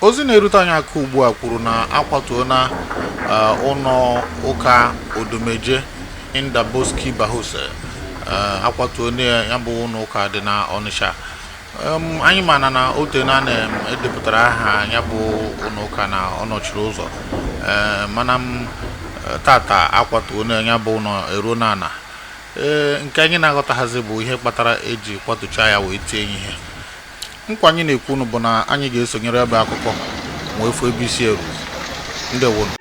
Ozi na-erute anyị aka ugbu a kwuru na akwatuona ụlọ ụka Odumeje Indaboski Bahose. Akwatuona ya bụ ụlọ ụka dị na Ọnịsha. Anyị mana na ote na na-edepụtara aha ya bụ ụlọ ụka na ọ nọchiri ụzọ, mana m tata akwatuona ya bụ ụlọ eruo n'ala. Ee, nke anyị na-aghọtaghazi bụ ihe kpatara eji kwatucha ya wee tie ihe. Nkwa anyị na-ekwu unu bụ na anyị ga-esonyere ebe akụkọ ma efu ebe isi eru. Ndewonu.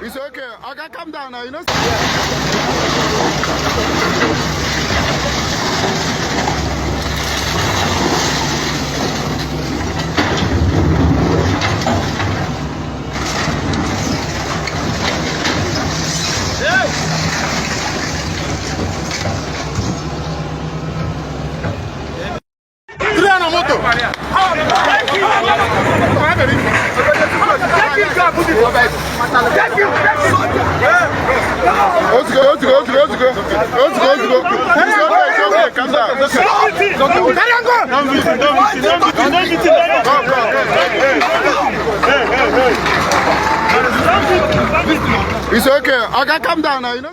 It's okay. I can calm down now. You know. Ozugbo, ozugbo, ozugbo, ozugbo, ozugbo, ozugbo. It's okay, it's okay. Calm down. Come, come, come. It's okay. I can calm down now. You know.